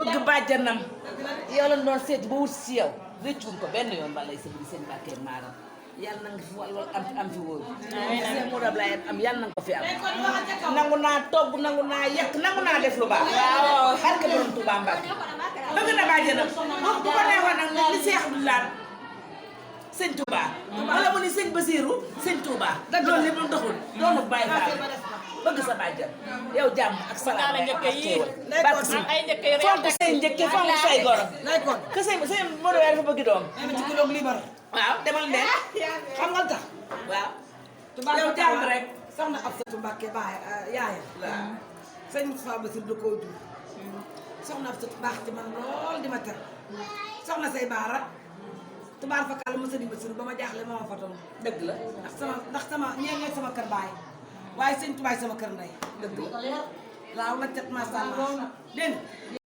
bëgg bàjjanam yow lañ doon seet ba wut si yow rëccuñ ko benn yoon balay sa biri seen bàkkee maaram yàlla na nga fi wal am fi wóoru seen mu rab lay am yàlla na nga ko fi am nangu naa togg nangu naa yekk nangu naa def lu baax waaw barke borom Tuuba Mbàkke bëgg na bàjjanam bu ko neexoon nag li Seex du laan sëñ Touba wala mu ni sëñ Basiiru sëñ Touba loolu lépp lu doxul doonu bàyyi faal bëgg sa bàjjan yow jàmm ak salaam ak xéewal barke si fonk say njëkke fonk say goro que say Modou dafa bëgg doom ci kilo libar waaw demal ndeen xam nga tax waaw yow jàmm rek soxna Absatu Mbàkke baay yaayam sëñ Moustapha Bassirou da koo jur soxna Absatu baax ci man lool di ma ter soxna say baara tubaar fa kàlla mësa di Bassirou ba ma jaaxle ma fa toon dëgg la ndax sama ñee sama kër baay waaye sëñ tubaay sama kër ndey dëgg la laaw la cat masàllaa dégg